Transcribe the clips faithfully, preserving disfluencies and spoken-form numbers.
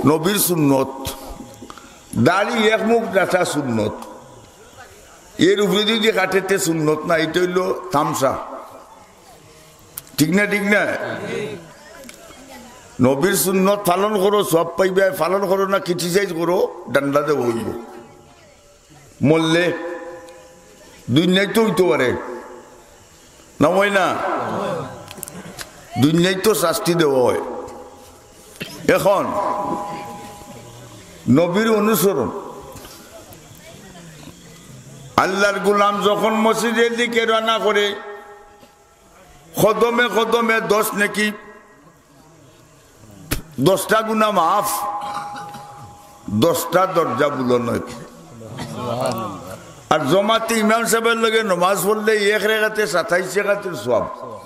নবীর সুন্নত, দাড়ি এক মুখ রাখা সুন্নত, এর উপরে যদি কাটে তে সুন্নত না, ইটা অইলো তামশা। ঠিক না, ঠিক না? নবীর সুন্নত পালন করো, সওয়াব পাইবায়, পালন করো না, criticize করো, ডান্ডা দেওয়া অইবো। মরলে দুনিয়াত তো অইতো পারে, না অয় না? দুনিয়াত তো শাস্তি দেওয়া অয়। এখন নবীর অনুসরণ, আল্লাহর গোলাম যখন মসজিদের দিকে রওনা করে, কদমে কদমে দশ নেকি, দশটা গুনা মাফ, দশটা দরজা বুলন্দ অয়। আর জমাতে ইমাম সাহেবের লগে নমাজ পড়লে এক রেকাতে সাতাইশ রেকাতের সওয়াব।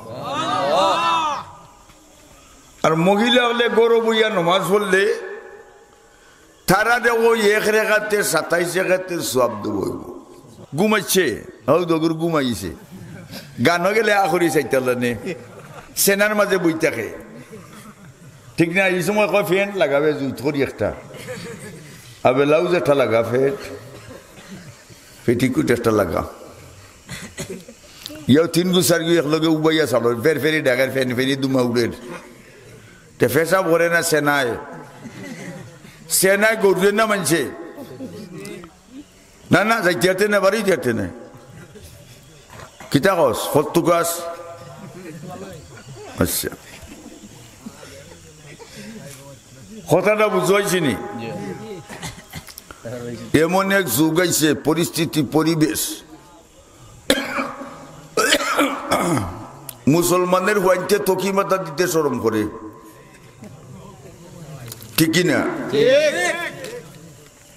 আর মহিলা অকলে ঘরো বইয়া নমাজ পড়লে তারারে অউ এক রেকাতে সাতাইশ রেকাতের সওয়াব দেওয়া অইবো। ঘুমাইছে, হউ দগুর ঘুমাইছে। গানো গেলে আখরি চাইতালা নে। সেনার মাঝে বই থাকে। ঠিক না? ই সময় কয়, "ফেন্ট লাগাবে, জুইত করি একটা। আবে লাউজ একটা লাগা, ফেন্ট। পেটিকুট একটা লাগা।" ইয়াও তিন গু চার গু একলগে উবাইয়া চালর, ফের ফেরি ডাকের, ফেন ফেরি দুমা উড়ের। তে পেশাব করে না সেনায়। সেনায় গরুরে না মানছে। না, না, যাইতে হাতে না, বাড়ি যাইতে না। কিতা কস? ফত্তুকাস? আচ্ছা। কথাটা বুঝাইছি নি? এমন এক যুগ আইছে, পরিস্থিতি, পরিবেশ, মুসলমানের হুয়াইনতে তকি মাথা দিতে শরম করে। ঠিক কি না?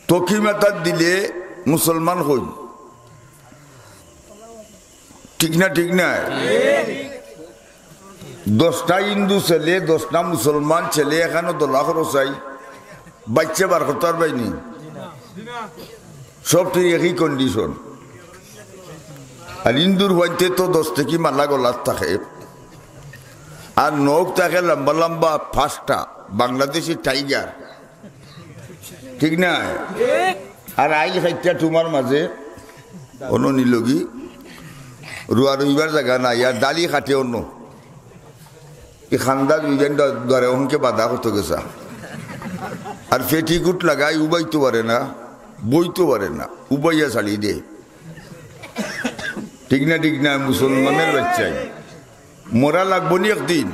তকি মাথা দিলে মুসলমান কই? ঠিক না, ঠিক না? দশটা হিন্দু ছেলে, দশটা মুসলমান ছেলে, এখানো দলা খরচ চাই, বাইচ্চা বার করতার বাইনি। সব ঠিক একই condition। আর হিন্দুর হুয়াইনতে তো দশ থাকি মালা গলাত থাকে, আর নখ থাকে লম্বা লম্বা পাঁচটা, বাংলাদেশি টাইগার। ঠিক না? আর আইজ খাইটা তোমার মাঝে অনো নিলগি, রুয়া রইবার জাগা নাই, আর দাড়ি কাটে অনো। ই খান্দা দুইজন দরে অনকে বাধা করতে গেছা। আর পেটিকুট লাগাই উবাইতো পারে না, বইতো পারে না, উবাইয়া ছাড়ি দে। ঠিক না, ঠিক না? মুসলমানের বাইচ্চাই মরা লাগবো নি একদিন,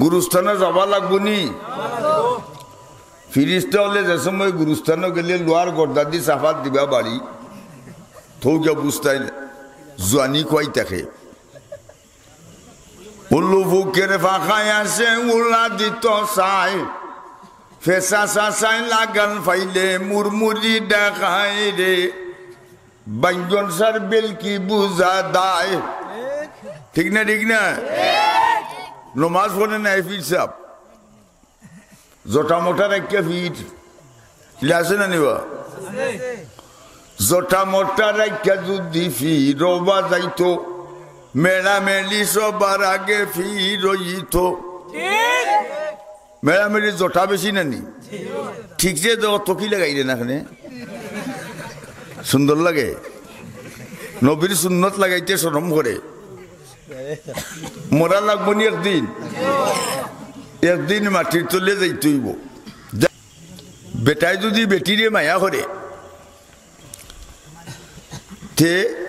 গুরুস্থানো যাওয়া লাগবো নি। ফিরিস্তা অকলে যে সময় গুরুস্থানো গেলে লোয়ার গর্দা দি চাপাত দিবা বাড়ি, থৌ গিয়া বুঝতায় জোয়ানি খুয়াই থাকে। উল্লু ফুকের ফাঁকায় আসে উলা দিত চায়, ফেসা চাচায় লাগান ফাইলে মুরমুরি দেখায় রে, বাইঞ্জন সার বেলকি বুঝা দায়। ঠিক না, ঠিক না? নমাজ পড়ে না এ পীর সাব। জটা মোটা রাখিয়া ফির। ইলা আছে না নিবা? জটা মোটা রাখিয়া যদি ফিরবা যাইতো, মেলা মেলি সবার আগে ফির অইতো। মেলা মেলি জটা বেশি না নি? ঠিক যে তো, তো কি লাগাই রে না এখানে? সুন্দর লাগে। নবীর সুন্নত লাগাইতে শরম করে। মরা লাগবো নি একদিন? একদিন মাটির তলে যাইতে অইবো। যা-, বেটায় যদি বেটিরে মায়া করে, তে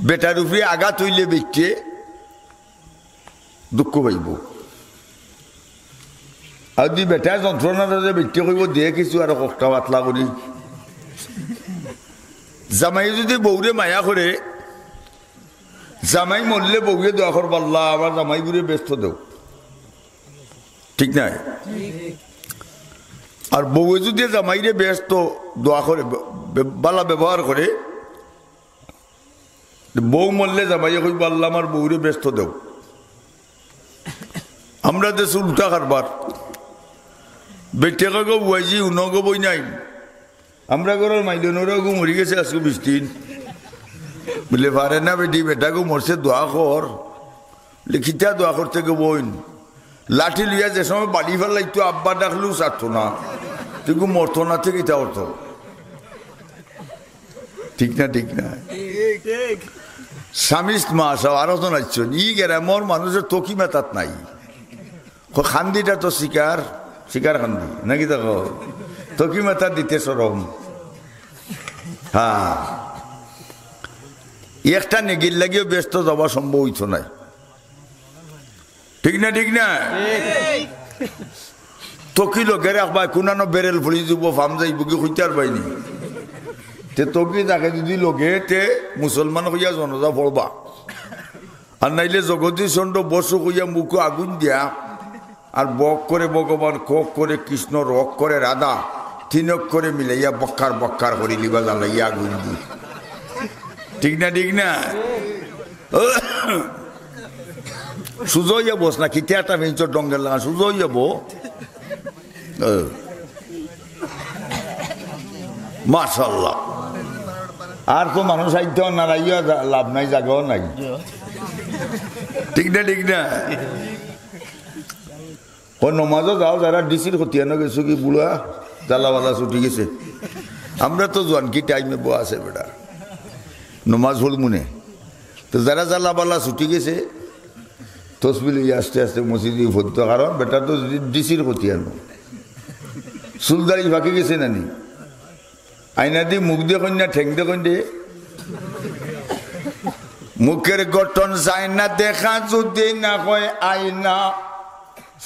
বেটার উপরে আঘাত অইলে বেটিয়ে দুঃখ পাইবো। আর যদি বেটায় যন্ত্রণা দেয়, বেটিয়ে কইবো, "দে কিছু আরো কষ্টা পাতলা করি।" জামাই যদি বউরে মায়া করে, জামাই মরলে বউয়ে দোয়া করবো, "আল্লাহ, আমার জামাইগুরে বেহেস্তো দেও।" ঠিক নায়? আর বউয়ে যদি জামাইরে বেহেস্তো দোয়া করে, বে-, বে-, বালা ব্যবহার করে, বউ মরলে জামাইয়ে কইবো, "আল্লাহ, আমার বউরে বেহেস্তো দেও।" আমরা দেশে উল্টা কারবার। বেটিয়ে কয়, "গো বুয়াইজি, হুনো গো বইনাইন, আমরা ঘরর মাইলনরা গু মরি গেছে আজকে বিশ দিন।" বলে, "পারে না বেটি, বেটা গু মরছে, দোয়া কর।" বলে, "কিতা দোয়া করতে গো বইন?" লাঠি লইয়া যে সময় বাড়ি ফালাইতো, আব্বা ডাকলেও ছাড়তো না। তুই মরতো না, ঠিক ইটা অর্থ। ঠিক না, ঠিক না? স্বামীস্ত মা সব আরো জন আইছইন। ই গ্রামর মানুষের তকি মাথাত নাই। ক-, কান্দিটা তো শিকার, শিকার কান্দি, নাকি দেখো? তকি মাথা দিতে শরম। হ্যাঁ। একটা নেগির লাগিও ব্যস্ত যাওয়া সম্ভব অইতো নায়। ঠিক না, ঠিক না? তকি লগে রাখবায়, কুনানো বেরেল ফুলি দিব, ফাম যাইব কি কইতার বাইনি। তে তকি থাকে যদি লগে, তে মুসলমান কইয়া জনাজা পড়বা। আর নাইলে জগদীশ চন্দ্র বসু কইয়া মুখো আগুন দিয়া, আর বক করে ভগবান, কক করে কৃষ্ণ, রক করে রাধা, তিন অক্ষরে মিলাইয়া বক্কার বক্কার করি লিবা জ্বালাইয়া আগুন দি। ঠিক না, ঠিক না? সুজা অইয়া বস না, কিতা একটা ফেঞ্চর ডঙ্গের লাগা, সুজা অইয়া বো। ও। মাশাআল্লাহ। আর তো মানুষ আইতে না, রাইয়া যা-, লাভ নাই, জাগাও নাই। ঠিক না, ঠিক না? ও নমাজও যাও, যারা ডিসির খতিয়ানো গেছো কি বুড়া, জ্বালাওয়ালা ছুটি গেছে। আমরা তো জোয়ান কি টাইমে বউ আছে বেটা, নমাজ পড়মুনে। তো যারা জ্বালাওয়ালা ছুটি গেছে, তসবি লইয়া আস্তে আস্তে মসজিদে ফোন তো, কারণ বেটা তো ডিসির খতিয়ানো। চুলদাড়ি ফাঁকি গেছে নানি? আয়না দি মুখ দেখইন না, ঠেং দেখইন দে। মুখের গঠন যায় না দেখা, যদি না হয় আয়না।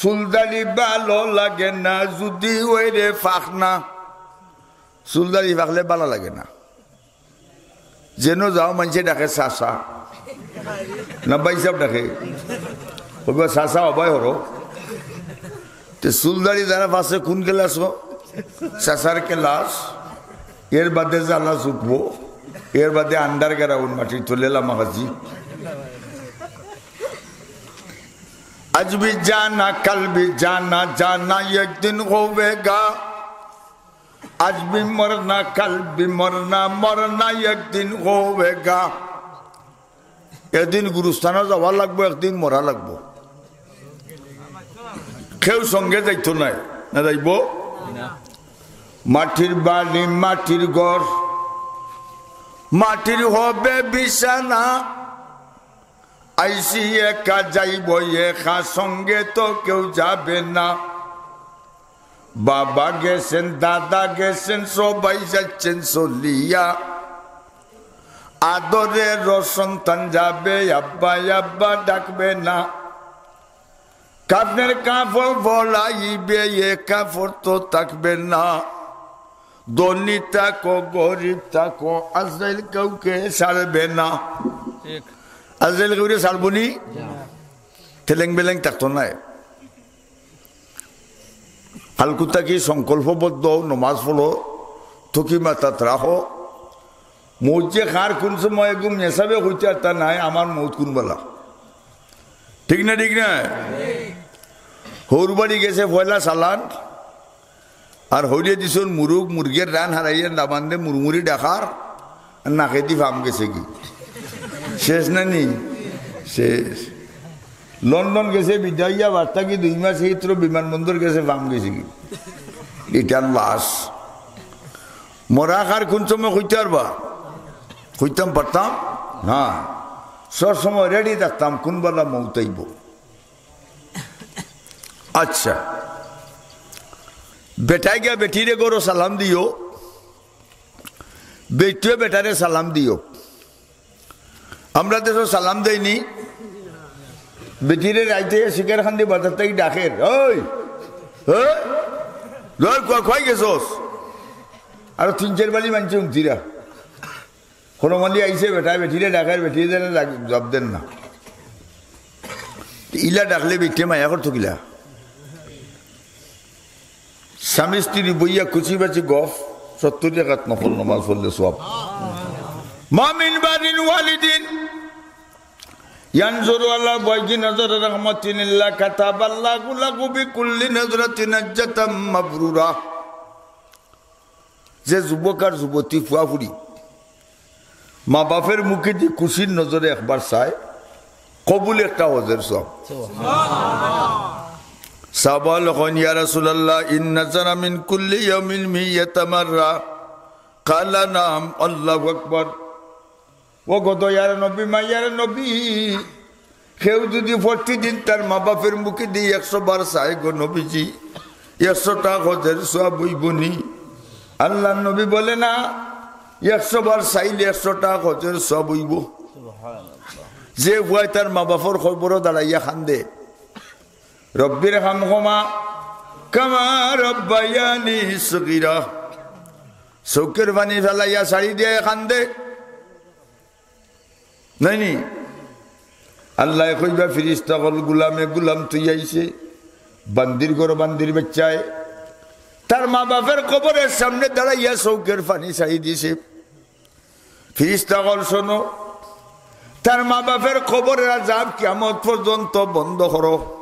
চুলদাড়ি ভালো লাগে না, যদি ওই রে ফাঁক না। চুলদাড়ি ফাঁকলে ভালো লাগে না। যেন যাও, মানষে ডাকে চাচা। না, ভাই সাহেব ডাকে। কইবা, "চাচা, অবায় হরো।" তে চুলদাড়ি যারা ফাঁকছে কোন ক্লাস গো? চাচার ক্লাস। এর বাদে জ্বালা চুকবো। এর বাদে আন্ডারগ্রাউন্ড মাটির তলে লামাকাজি। আজ ভি জানা, কাল ভি জানা, জানা একদিন হোগা। আজ ভি মরনা, কাল ভি মরনা, মরনা একদিন হোগা। একদিন গুরুস্থানো যাওয়া লাগবো, একদিন মরা লাগবো। কেউ সঙ্গে যাইতো নায়, না যাইবো? মাটির বাড়ি, মাটির ঘর, মাটির হবে বিছানা। আইছি একা, যাইবো একা, সঙ্গে তো কেউ যাবে না। বাবা গেছেন, দাদা গেছেন, সবাই যাচ্ছেন চলিয়া। আদরের সন্তান যাবে, আব্বা আব্বা ডাকবে না। কাফনের কাফন পরাইবে, এ কাফন তো থাকবে না। ধনী থাকো, গরিব থাকো, আজরাইল কাউকে ছাড়বে না। ঠিক। আজরাইল কাউরে ছাড়বো নি? না। তেলেং বেলেং থাকতো নায়। কালকু থাকি সংকল্পবদ্ধ অও, নমাজ পড়ো, তকি মাথাত রাখো। মউত যে কার কুন সময় এগু মেসাবে কইতারতা নায়, আমার মউত কুনবালা। ঠিক না, ঠিক না? হউর বাড়ি গেছে পয়লা চালান, আর হউরে দিছইন মুরুগ, মুরগির রান হারাইয়া দামান্দে মুরমুরি ডাকার, আর নাকেদি ফাম গেছে কি? শেষ না নি? শেষ। লন্ডন গেছে বিদাইয়া বার্তা কি দুই মাস এই তো বিমানবন্দর গেছে ফাম গেছে কি? রিটার্ন লাশ। মরা কার কুন সময় কইতারবা? কইতাম পারতাম না। সব সময় রেডি থাকতাম, কুনবালা মউত আইবো। আচ্ছা, বেটায় গিয়া বেটিরে ঘরো সালাম দিও, বেটিয়ে বেটারে সালাম দিও। আমরা দেশো সালাম দেইনি। বেটিরে রাইতে শিকারকান্দি বাজার থাকি ডাকের, "ওই, ওই, ওই, কই, কই গেছস?" আরো তিন চাইর বাড়ি মানষে হুনছিরা। হরমালি আইছে বেটায়, বেটিরে ডাকের, বেটিয়ে যেন ডাক-, জবাব দের না। ইলা ডাকলে বেটিয়ে মায়া করতো কিলা? স্বামী স্ত্রী বইয়া কুচি বাচি গফ, সত্তর রাকাত নফল নামাজ পড়লে সওয়াব। মা মিন বারিন ওয়ালিদিন ইয়ানজুরু আলা ওয়াজহি নাজরা রাহমাতিন ইল্লা কাতাবাল্লাহু লাহু বিকুল্লি নাজরাতিন হাজ্জাতাম মাবরুরা। যে যুবক আর যুবতী ফুয়াফুড়ি মা বাপের মুখেদি খুশির নজরে একবার চায়, কবুল একটা হজের সওয়াব। সাহাবা অকল কইন, "ইয়া রাসূলুল্লাহ, ইন্না জানা মিন কুল্লি ইয়াউমিন মিয়াতা মাররা।" কালা, "নাম।" আল্লাহু আকবার। ও গো দয়ার নবী, মায়ার নবী, কেউ যুদি প্রতিদিন তার মা-বাপের মুখেদি একশো বার চায় গো নবীজি, একশোটা হজের সওয়াব অইবো নি? আল্লাহর নবী বলে, "না, একশো বার চাইলে একশোটা হজের সওয়াব অইবো।" যে পুয়ায় তার মা-বাপর কবরো দাঁড়াইয়া কান্দে, "রব্বিরহামহুমা কামা রাব্বায়ানি সগীরা।" চউখর পানি ফালাইয়া ছাড়ি দিয়া কান্দে। নায় নি? আল্লায় কইবা, "ফিরিস্তা অকল গুলামে গুলাম থইয়া আইছে, বান্দির ঘরো বান্দির বাইচ্চায় তার মা-বাপর কবরর সামনে দাঁড়াইয়া চউখর পানি ছাড়ি দিছে।" ফিরিস্তা অকল, "শোনো, তার মা-বাপর কবরর আযাব কিয়ামত পর্যন্ত বন্ধ করো।"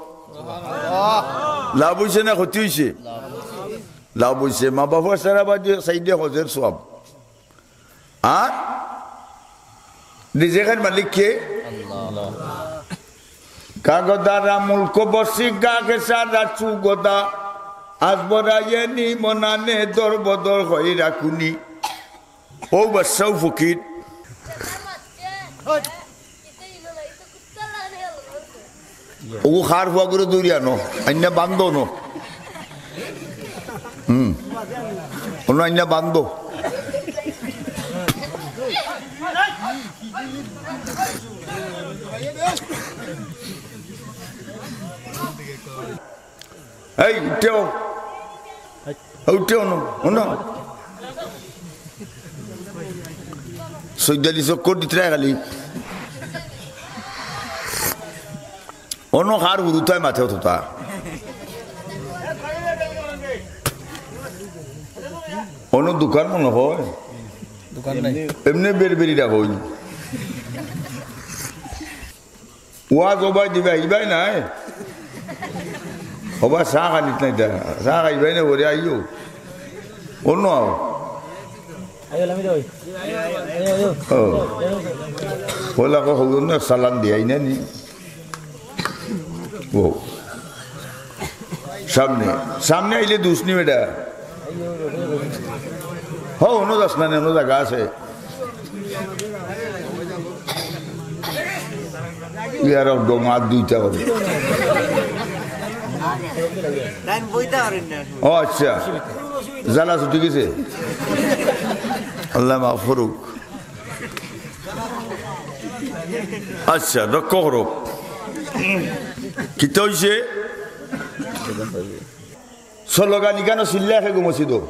লাভ অইছে না ক্ষতি অইছে? লাভ অইছে। মা-বাপর সারা বাদে সাইডে হজের সওয়াব। আর রিজিকর মালিক কে? আল্লাহ। কাগদারা মুলক বসি গা গেসারা চুগদা, আজ বরাইয়ে নি মনানে দর বদর হই রাখুনি। ও বাদশাও ফকির। ও কার পুয়া করে দৌড়ি আনো, আইনা বান্ধো নো। হুম, অনো আইনা বান্ধো। এই উঠো, উঠো, অনো, অনো। সৈদালি চক্কর দিতরা খালি। অনো কার হুরুতায় মাতে অততা। অনো দোকান মনো অয়। দোকান নাই। এমনে বেরবেরি রাখইন। ওয়াজ ওবায় দিবা, ইবায় নাই। ওবা চা খানিত নাই তা। চা খাইবায় না, ঘরে আইও। অনো আও। আইও, লামি দই। আইও, আইও। ও। ওলা কো হউন না, সালাম দিয়া আইনা নি। ও। সামনে। সামনে আইলে দুষ নি বেটা। হো, অনো যাস না, অনো জাগা আছে। ইয়ার ডোঙা দুইটা করে। তাই বইতে পারেন না। ও আচ্ছা, জ্বালা ছুটি গেছে। আল্লাহ মাফ করুক। আচ্ছা, রক্ষা করো। কিতা অইছে? স্লোগান ইখানো চিল্লা খে গো মসজিদো।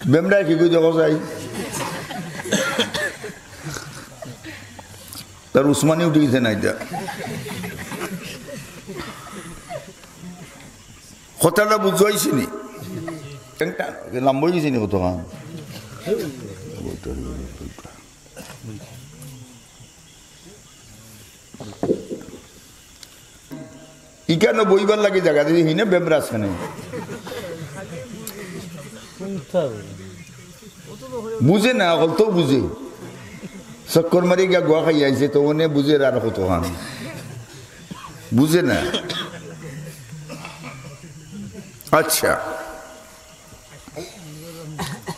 বেমরায় কি কই দেখো যাই। তার উসমানি উঠি গেছে না এটা। কথাটা বুঝাইছি নি? একটা লম্বা অই গেছে নি কতখান? ইখানো বইবার লাগি জাগা দিছি, হিনে বেমরাজ খানে। বুঝে না, অকল তো বুঝে। চক্কর মারি গিয়া গুয়া খাই আইছে, তো অনে বুঝে আর কতখান। বুঝে না। আচ্ছা।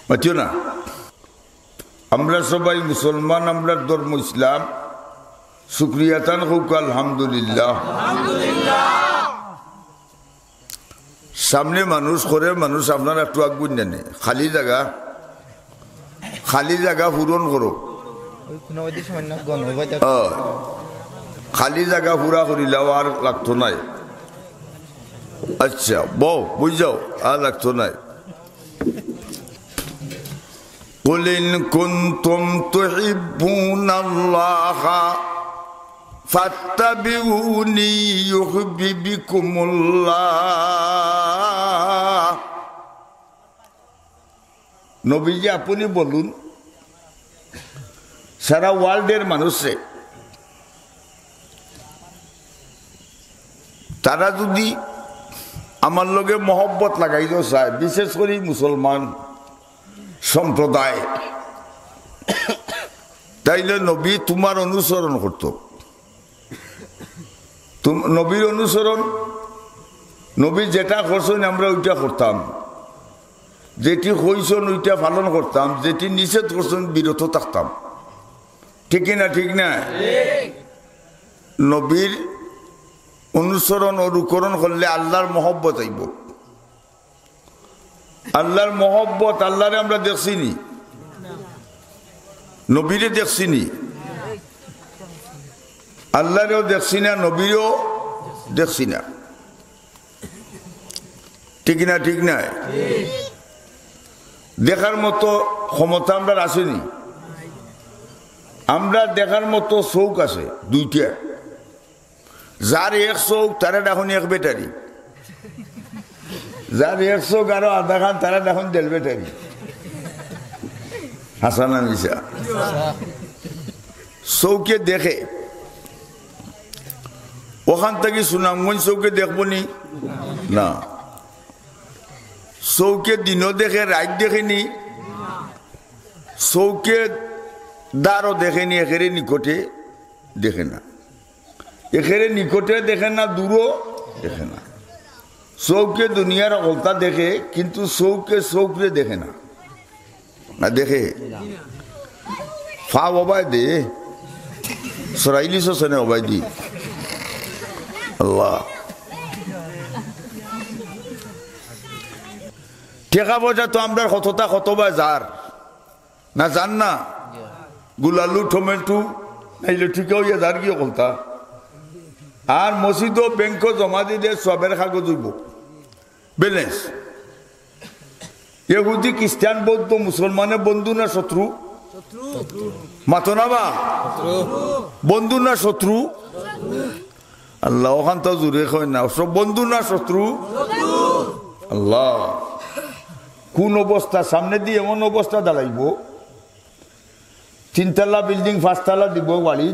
মাতিও না। আমরা সবাই মুসলমান, আমরার ধর্ম ইসলাম। শুকরিয়া তান কউক্কা আলহামদুলিল্লাহ। সামনে মানুষ, করে মানুষ, আপনারা একটু আগুন জানে। খালি জাগা, খালি জাগা পূরণ করো। ওই কোনো ওই দেশে মানে গণ, ওই দেশে। ও, খালি জাগা পুরা করিলাও, আর লাগতো নায়। আচ্ছা, বও, বুঝ যাও, আর লাগতো নায়। قل إن كنتم تحبون الله فاتبعوني يحببكم الله। নবীজি, আপনি বলুন, সারা ওয়ার্ল্ডের মানুষে তারা যদি আমার লগে মহব্বত লাগাইতো চায়, বিশেষ করি মুসলমান সম্প্রদায়, তাইলে নবী তুমার অনুসরণ করতো। তুম-, নবীর অনুসরণ, নবী যেটা করছইন আমরা ওইটা করতাম, যেটি কইছইন ওইটা পালন করতাম, যেটি নিষেধ করছইন বিরত থাকতাম। ঠিক কি না? ঠিক না? নবীর অনুসরণ, অনুকরণ করলে আল্লাহর মহব্বত আইব। আল্লাহর মহব্বত, আল্লাহরে আমরা দেখছি নি, নবীরে দেখছি নি, আল্লাহরেও দেখছি না, নবীরেও দেখছি না। ঠিক না? ঠিক না? দেখার মতো ক্ষমতা আমরার আছে নি? আমরার দেখার মতো চউখ আছে দুইটা। যার এক চউখ, তারে ডাকইন এক ব্যাটারি। যার এক চউখ আরো আধা খান, তারে ডাকইন দেড় ব্যাটারি। হাছা না মিছা? চউখে দেখে, অখান থাকি সুনামগঞ্জ চউখে দেখবো নি? না। চউখে দিনও দেখে, রাইত দেখে নি? চউখে দারও দেখে নি, একেরে নিকটে দেখে না। একেরে নিকটে দেখে না, দূরও দেখে না। চউখে দুনিয়ার হকলতা দেখে, কিন্তু চউখে চউখরে দেখে না। না দেখে? ফাও অবায় দে। সরাইলিস হোসেনে অবায় দি। আল্লাহ। টেকা পয়সা তো আমরার কততা কতবায় যার। না যার না? গুলালু, টমেটো, নাইলে ঠিকা অইয়া যার গিয়ে হকলতা। আর মসজিদও ব্যাংকও জমা দিলে সওয়াবের কাগজ অইব। ব্যালেন্স। ইহুদি, খ্রিস্টান, বৌদ্ধ, মুসলমানে বন্ধু না শত্রু? মাতো না বা? বন্ধু না শত্রু? আল্লাহ, অখান তো জুরে কয় না, সব বন্ধু না শত্রু? আল্লাহ, কোন অবস্থা সামনে দি এমন অবস্থা দাঁড়াইব, তিনতলা বিল্ডিং, পাঁচতলা দিব বাড়ি,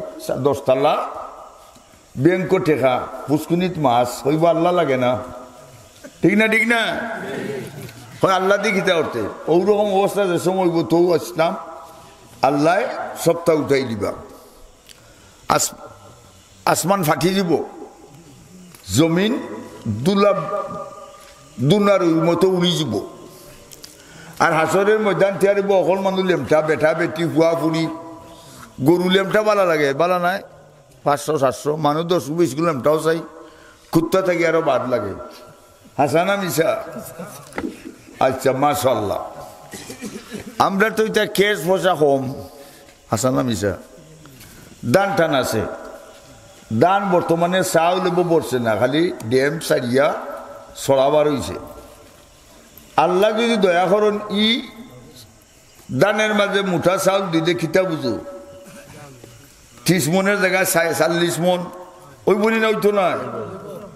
দশতলা, ব্যাংকো টেকা, পুষ্কুনিত মাছ, অইব আল্লাহ লাগে না? ঠিক না? ঠিক না? হয় আল্লাহ দি কিতা করতে? ওরকম অবস্থা যে সময় অইব, তবু ইসলাম আল্লাহ সবটা উঠাই দিবা। আস-, আসমান ফাটি দিব, জমিন দুলা, দুনার ওই মতো উড়ি যাব। আর হাশরের ময়দান তৈয়ার অইব, অকল মানুষ লেমটা, বেটা বেটি, ফুয়া ফুড়ি, গরু লেমটা বালা লাগে, বালা নায়? পাঁচশো সাতশো মানুষ, দশ বিশ গুলো লেমটাও চাই, কুত্তা থাকি আরো বাদ লাগে। হাছা না মিছা? আচ্ছা, মাশাআল্লাহ। আমরা তো এটা ক্যাশ পয়সা কম, হাছা না মিছা? ধান টান আছে, ধান বর্তমানে চাউল এব বরছে না, খালি ড্যাম সারিয়া ছড়াবার অইছে। আল্লাহ যদি দয়া করইন, ই ধানের মাঝে মুঠা চাউল দিলে কিতা বুঝো? ত্রিশ মনের জাগায় চা-, চল্লিশ মন, অইব নি না অইতো নায়?